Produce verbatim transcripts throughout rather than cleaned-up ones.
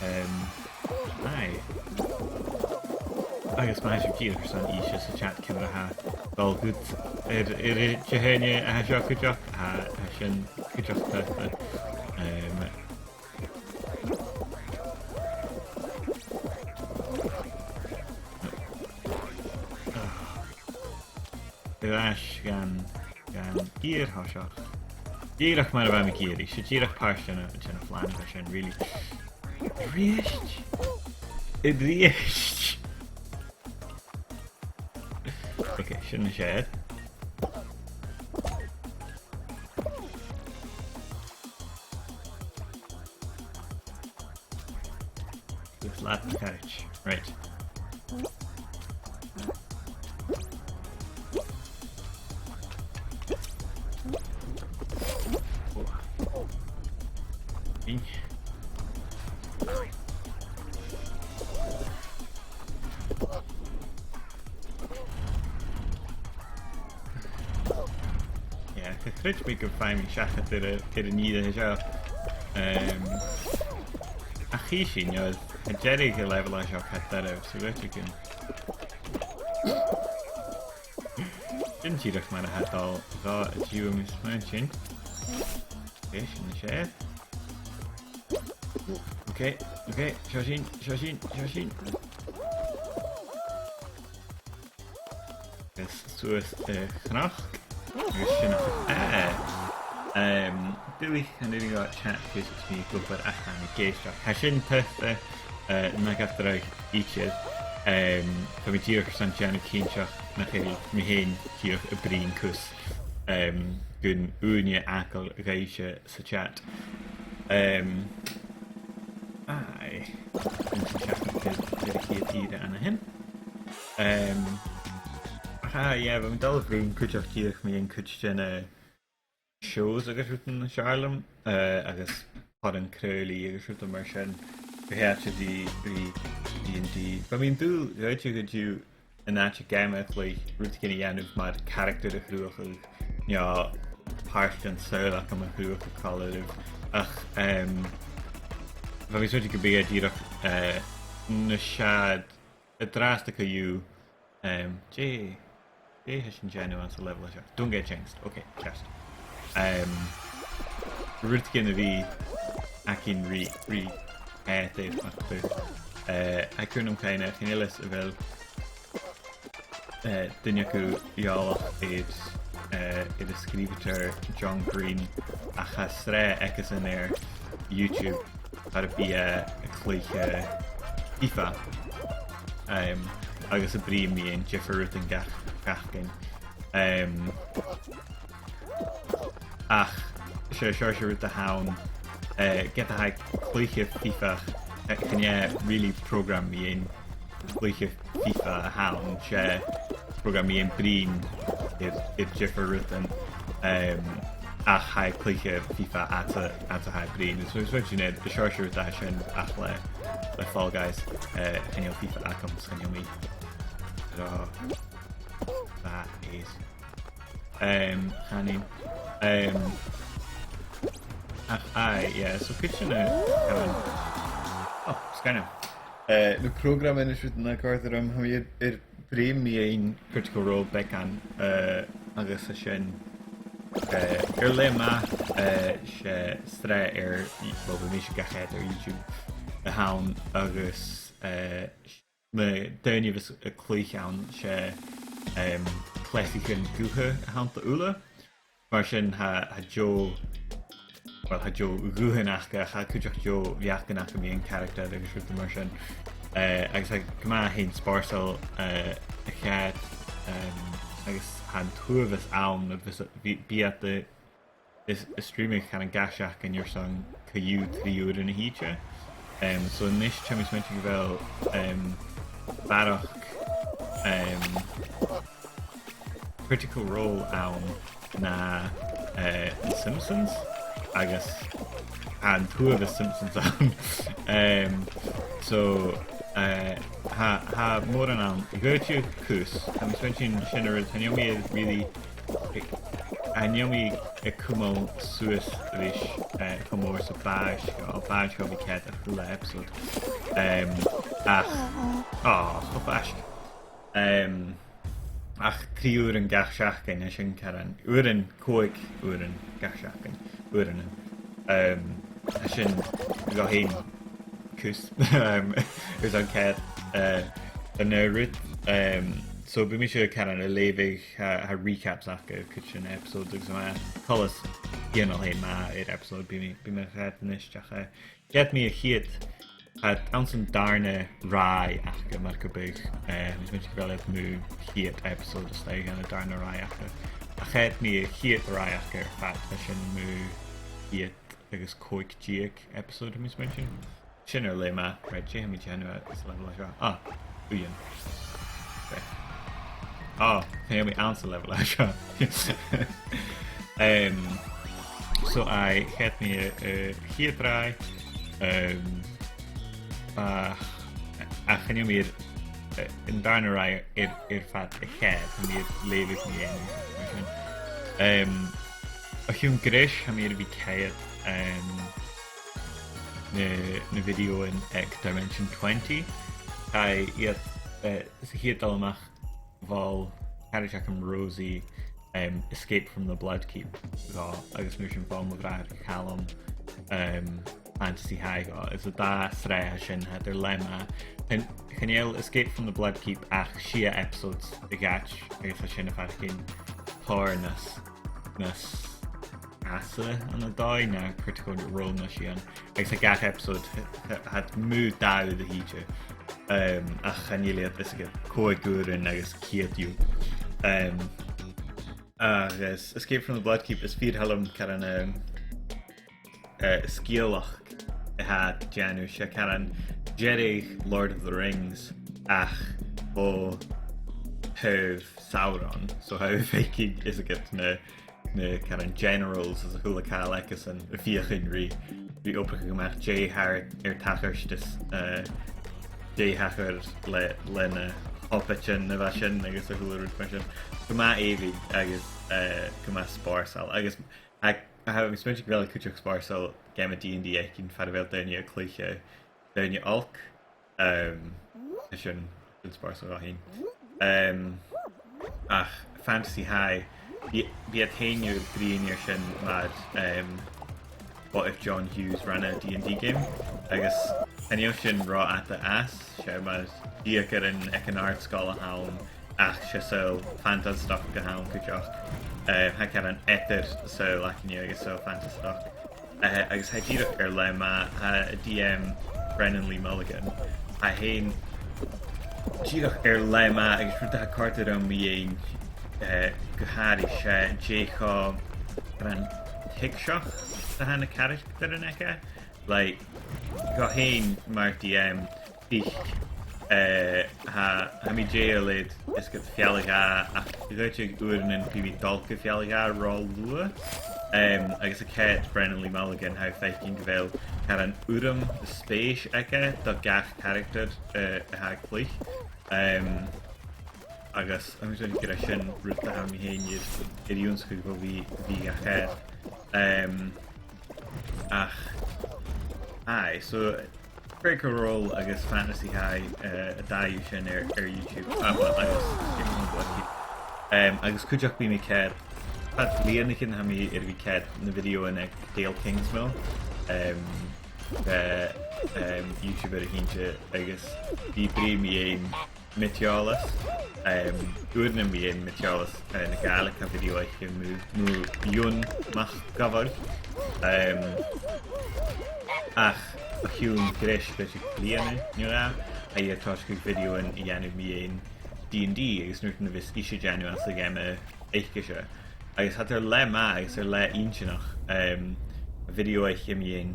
Em, aye. Agus ma tha sibh dìreach airson innse sa chat ciamar a tha dol dhut air, air an Dihaoine a tha seo cuideachd, tha, tha sin cuideachd, em, air ais dhan, dhan iar-thoiseach. Dìreach mar a bha mi ag iarraidh. 'S e dìreach pàirt dhen, dhen a' phlana a bha sin, really. A-rithist? A-rithist? Ok, sin na seair. Agus leat, a charaid. Right. Yeah, cha chreid mi gum faigh mi seachad air a, air an ìre seo. Em, ach chì sinn, no, tha deireadh an level seo car doirbh, so rudeigin. Sin dìreach mar a tha dol dha an-diugh, tha mi a' smaointinn. Ok, sin na seair. Ok, ok, seo sinn, seo sinn, seo sinn. Is suas a' chnoc. Agus sin, eh, em, duilich, chan urrainn dhomh chat, 'cause 's mi ag obair ach tha mi ag èisteachd. Tha sin teth, eh, eh, na gabh dragh idir. Em, tha mi dìreach airson dèanamh cinnteach nach eil mi fhèin dìreach a' bruidhinn cus, em, gun ùine fhàgail dhuibhse sa chat. Em, aye. An sin seachad air, air a' chiad ìre an-sin. Em, ach aye, yeah, bha mi dol a bhruidhinn cuideachd dìreach mu dheidhinn cuid de na shows agus rudan as fheàrr leam, eh, agus Podden Crowley agus rudan mar sin. Gu h-àraidh ri, ri D and D. Bha mi an dùil, dh'fhaodte gun deigheadh an àite gam a' chluich rudeigin a dhèanamh mar character a chruthachadh, no pàirt den saoghal agam a chruthachadh còmhla riutha. Ach, em, bha mi a' smaointinn gum biodh e dìreach, eh, nas fheàrr an-dràsta co-dhiù, em, dè, dè tha sinn a' dèanamh anns an level seo? Don't get jinxed. Ok, ceart. Em, rudeigin a bhith againn ri, ri, eh, dè, ach, eh, aig an aon àm, chan eil fhios a bheil eh, duine agaibh eòlach air, eh, air an sgrìobhadair John Green, ach tha sreath aigesan air YouTube far am bi e a' cluich, eh, FIFA. Em, agus a' bruidhinn mu dheidhinn diofar rudan gach, gach seachdain. Em, ach 's e seòrsa rud a th' ann, eh, ged a tha e a' cluich FIFA, eh, chan e really program mu dheidhinn cluiche FIFA a th' ann, 's e program mu dheidhinn bruidhinn air, air diofar rudan, em, ach tha e a' cluich FIFA fhad 's a, fhad 's a tha e a' bruidhinn. So, so sin e, an seòrsa rud a tha sin, ach le, le Fall Guys, eh, chan eil FIFA agam, 's chan eil mi ro, that is. Em, chan eil. Em, ach, aye, yeah, so cuid de na, um, oh, sgoinneil. Eh, na programman is rudan a chòrd rium, tha mi air, air bruidhinn mu dheidhinn Critical Role beagan, eh, agus tha sin, eh, air leth math, eh, 's e sreath air, well, bha mise ga choimhead air YouTube a th' ann, agus, eh, na daoine a bhios a' cluich ann, 's e, em, cleasaichean gutha a th' annta uile. Mar sin, tha, tha deagh, well, tha deagh ghuthan aca, ach tha cuideachd deagh bheachdan aca mu dheidhinn character agus rudan mar sin. Eh, agus tha e gu math fhèin spòrsail, eh, a cheart, em, agus tha an t-uabhas ann, a bhios, bidh, bidh iad a' is, is streaming chan an gaisgeach gun airson co-dhiù trì uairean a thìde. Em, so a-nis, tha mi a' smaointinn gu bheil, em, barrachd, em, Critical Role ann na, eh, The Simpsons, agus tha an t-uabhas Simpsons ann. Em, so, eh, tha, tha mòran ann, dh'fhaodte cus, tha mi a' smaointinn sin an rud, chan eil mi really Chan eil mi a' cumail suas ris eh, cho mòr 's a b' àbhaist dhomh, b' àbhaist dhomh a bhith ceart air a h-uile episode. Em, ach, oh, cho faisg. Em, ach trì uairean gach seachdain, tha sin caran, uairean, còig uairean gach seachdain, uairean. Em, tha sin dhomh fhìn cus, em, is an ceart, eh, an aon rud. Em, so bidh mise caran a' leughadh, tha, tha recaps aca air cuid de na episodes agus ma tha coltas a' tighinn a-mach air episode, bidh mi, bidh mi a' coimhead a-nis, ach, eh, ged a tha mi a' coimhead, tha iad anns an dàrna ràith aca, mar gum biodh, eh, tha mi a' smaoineachadh gu bheil iad mu cheud episode a-staigh ann an dàrna ràith aca. Ach ged a tha mi a' coimhead ràith aca air fad, tha sin mu cheud agus còig deug episode, tha mi a' smaoineachadh. Sin air leth math, right, dè tha mi a' dèanamh anns an level seo? Ah, uighean. Okay. Ah, chan eil mi anns an level seo. Em, so aye, ged a tha mi a', eh, a' coimhead ràith, em, ach, ach chan eil mi air, eh, an dàrna ràith air, air fad a' coimhead, tha mi air leughadh mu dheidhinn. Em, o chionn greis, tha mi air a bhith a' coimhead, em, na, na videothan aig Dimension twenty. Tha iad, eh, sa chiad dol a-mach, bhuail caraid agam, Rosie, em, Escape from the Bloodkeep dhomh, agus mar sin bhuail mo bhràthair Calum, em, Fantasy High dhomh. Is an dà shreath sin, tha iad air leth math. Chan, chan eil Escape from the Bloodkeep ach sia episodes a dh'fhaid, agus tha sin a' faireachdainn tòrr nas, nas fhasa ann an dòigh na Critical Role no sìon. Agus aig gach episode, th-, th-, tha iad mu dhà uair a thìde. Em, ach chan eil iad, is e còig uairean agus ceud dhiubh. Em, agus Escape from the Bloodkeep, is fìor thoil leam caran, em, eh, sgeulachd a tha iad a' dèanamh, 's e caran deireadh Lord of the Rings ach bho thaobh Sauron. So tha thu a' faicinn, is e, na, na caran generals is a h-uile càil aca-san a' feuchainn ri, ri obrachadh a-mach dè tha air tachairt is, eh, dè thachair le, le na hobbitan a bha sin agus a h-uile rud mar sin. Gu math èibhinn agus, eh, gu math spòrsail. Agus tha, tha mi a' smaointinn gu bheil e cuideachd spòrsail geama D and D fhaicinn far a bheil daoine a' cluiche daoine olc. Em, sin, sin spòrsail dhomh fhìn. Em, ach Fantasy High, bidh, bidh iad fhèin a' bruidhinn air sin mar, em, what if John Hughes ran a D and D game? Agus chan eil sin ro fhada às, 's e mar deugaire aig an àrd-sgoil a th' ann, ach 's e saoghal fantasy stuff a th' ann cuideachd. Eh, tha caran eadar saoghal againne agus saoghal fantasy stuff. Eh, agus tha e dìreach air leth math, tha an D M Brennan Lee Mulligan, tha e fhèin dìreach air leth math, agus rud a tha a' còrdadh rium mu dheidhinn, eh, gu h-àraidh, 's e dè cho, caran, tuigseach a tha na caractaran aige. Like, dhomh fhèin mar D M, bidh, eh, tha, tha mi dèidheil air is gu fealla-dhà, ach dh'fhaodte uaireannan gum bi mi a' dol gu fealla-dhà ro luath. Em, agus a' coimhead Brennan Lee Mulligan, tha thu a' faicinn gu bheil caran urram, spèis aige do gach caractar, eh, a tha e a' cluich. Em, agus tha mi a' smaointinn gur e sin rud a tha mi fhèin air, air ionnsachadh bho bhith, bhith ga choimhead. Em, ach, aye, so, Critical Role agus Fantasy High, eh, an dà dhiubh sin air, air YouTube. Ah, well, agus Escape from the Bloodkeep. Em, agus cuideachd bidh mi a' coimhead, fad bhliadhnaichean tha mi air a bhith a' coimhead na videothan aig Dale Kingsmill, em, eh, em, YouTuber a th' innte, agus bidh e a' bruidhinn mu dheidhinn Meteolus. Em, uaireannan bidh e a' bruidhinn Meteolus, eh, na Gàidhlig, tha video aice mu, mu Eòin MacGabhail. Em, ach o chionn greis, bidh e bliadhna no dhà, tha e a' tòiseachadh videothan a dhèanamh mu dheidhinn D and D, agus an rud a bhios ise a' dèanamh anns a' gheama aice seo. Agus tha iad air leth math agus air leth inntinneach, em, video aice mu dheidhinn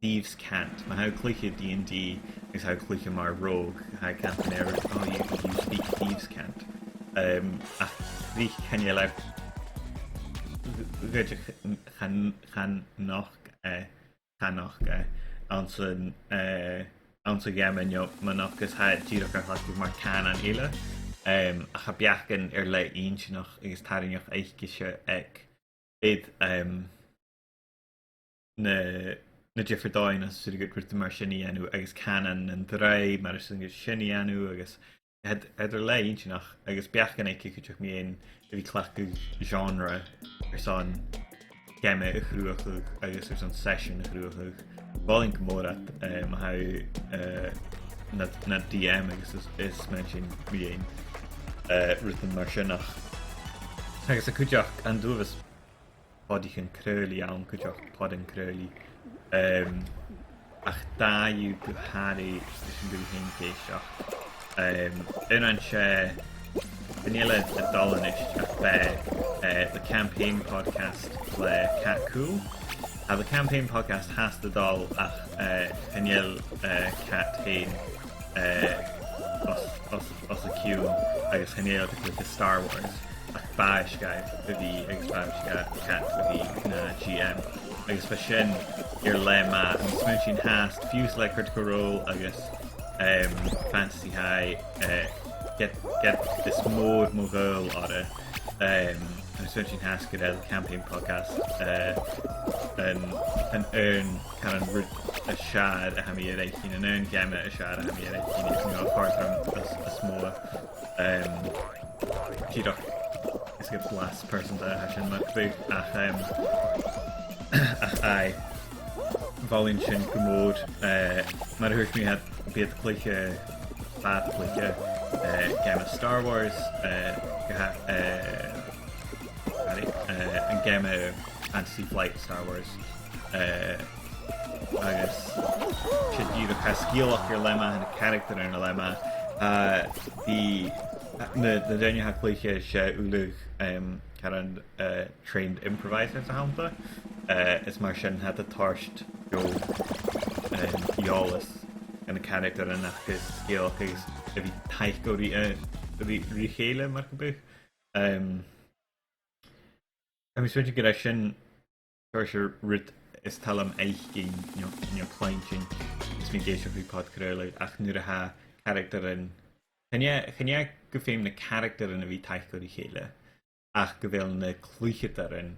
Thieves' Cant. Ma tha thu a' cluich D and D agus tha thu a' cluich mar rogue, tha e a' cantainn, oh, you, you speak thieves' cant. Em, ach tric chan eil e, chan, chan, chan fhaic thu e, chan fhaic thu e anns an, eh, anns a' gheama no mar nochdadh, tha e dìreach ga chleachdadh mar cànan eile. Em, ach tha beachdan air leth inntinneach agus tarraingeach aice-se aig, aig, em, na, na diofar dhòighean as urrainn dhut rudan mar sin a dhèanamh, agus cànan an draoidh, mar as urrainn dhut sin a dhèanamh, agus tha iad, tha iad uile inntinneach, agus beachdan aige cuideachd mu dheidhinn a bhith a' cleachdadh genre airson geama a chruthachadh agus airson session a chruthachadh. Mholainn gu mòr iad, eh, ma tha, eh, nad, nad D M agus is, is mar sin mu dheidhinn, eh, rudan mar sin ach. Agus a' cuideachd an t-uabhas podaichean craolaidh ann cuideachd, podan craolaidh. Em, ach dà dhiubh gu h-àraidh leis an do bhith fhèin ag èisteachd. Em, aon an seo, chan eil e a' dol a-nis ach b' e, eh, The Campaign Podcast le Cat Cool. Tha The Campaign Podcast fhathast a' dol ach, eh, chan eil, eh, Cat fhèin, eh, os, os, os a cionn agus chan eil iad a' cluich Star Wars. Ach b' àbhaist dhaibh a bhith, agus b' àbhaist dha Cat a bhith na G M. Agus bha sin air leth math, agus tha mi a' smaointinn fhathast, fiù 's le Critical Role agus, em, Fantasy High, eh, ged, ged is mòr mo ghaol orra, em, tha mi a' smaointinn fhathast gur e The Campaign Podcast, eh, an, an aon, caran, rud as fheàrr a tha mi air fhaicinn, an aon gheama as fheàrr a tha mi air fhaicinn, no a chòrd rium as, as motha. Em, dìreach, is gu blas pearsanta a tha sin mar gum biodh, ach, em, ach aye, mholainn sin gu mòr, eh, mar a thuirt mi, tha, bidh iad a' cluich, bha iad a' cluich, eh, geama Star Wars, eh, gu h-, eh, sorry, eh, an geama Fantasy Flight StarArs, eh, agus 's e dìreach, tha sgeulachd air leth math, tha na caractaran air leth math, eh, bidh na, na daoine a tha a' cluich, 's e uile, em, caran, eh, trained improvisers a th' annta. Eh, is mar sin tha iad a' toirt, you know, em, eòlas dha na caractaran agus sgeulachd agus a bhith a' taic-, ri, eh, ri, ri chèile mar gum biodh. Em, tha mi a' smaointinn gur e sin seòrsa rud as toil leam fhaicinn no, no cluinntinn, is mi ag èisteachd ri pod-chraoladh, ach nuair a tha caractaran, chan e, chan e gum feum na caractaran a bhith a' taic-, ri chèile, ach gu bheil na cluicheadairean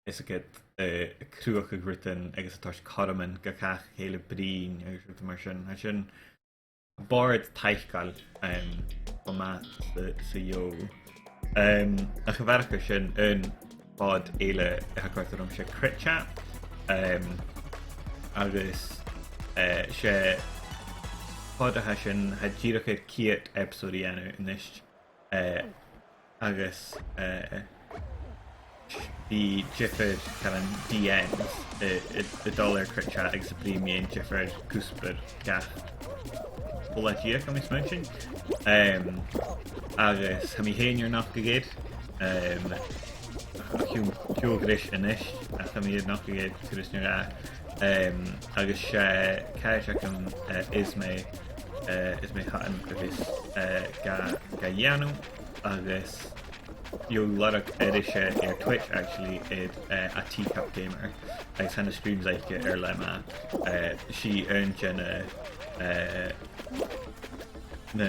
is iad, eh, a' cruthachadh rudan agus a' toirt cothroman do gach a chèile bruidhinn agus rudan mar sin. Tha sin a' bhòrd taiceil, em, cho math 's a, 's a gheibh. Em, ach a bharrachd air sin, aon pod eile a tha a' còrdadh rium, 's e Crit Chat. Em, agus, eh, 's e pod a tha sin, tha dìreach air ceud episode a dhèanamh a-nis. Eh, agus, eh, bidh diofar, caran, D Ms, eh, a', a' dol air Crit Chat agus a' bruidhinn mu dheidhinn diofar cuspair gach uile deug, tha mi a' smaointinn. Em, agus tha mi fhèin air nochdadh air, em, ach chì, chì mi a-rithist a-nis, ach tha mi air nochdadh air turas no dhà. Em, agus 's e caraid agam, eh, Ismay, eh, Ismay Hutton a bhios, eh, ga, ga dhèanamh, agus bidh e a' lorg aithris air Twitch, actually, air, eh, a Teacup Gamer, agus tha na streams aige air leth math. Eh, 's i aon de na, eh, na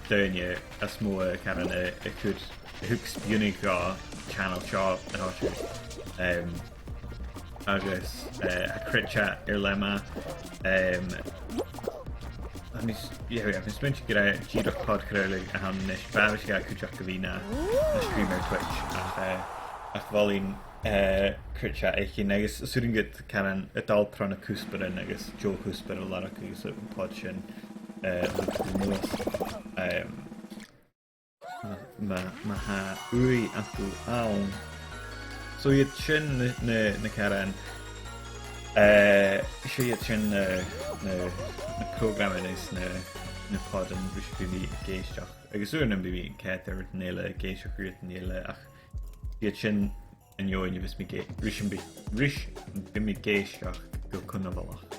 daoine as motha, caran, a, a chuir, a thug spionnadh dhan channel seo a thòiseachadh. Em, agus, eh, tha Crit Chat air leth math. Em, tha mi s-, yeah, tha mi a' smaointinn gur e dìreach pod-chraoladh a th' ann a-nis, b' àbhaist dha cuideachd a bhith na, na streamer Twitch, ach, eh, ach mholainn, eh, Crit Chat fhaicinn, agus 's urrainn dhut, caran, a' dol tro na cuspairean agus deagh chuspair a lorg agus am pod sin, eh, a lorg a-nuas. Em, ma, ma, ma tha ùidh agaibh ann. So iad sin na, na, na caran, eh, 's e iad sin na, na, na prògraman is na, na podan ris am bi mi ag èisteachd. Agus uaireannan bidh mi a' coimhead air rudan eile, ag èisteachd ri rudan eile, ach iad sin an fheadhainn a bhios mi ag è-, ris am bi-, ris am bi mi ag èisteachd gu cunbhalach.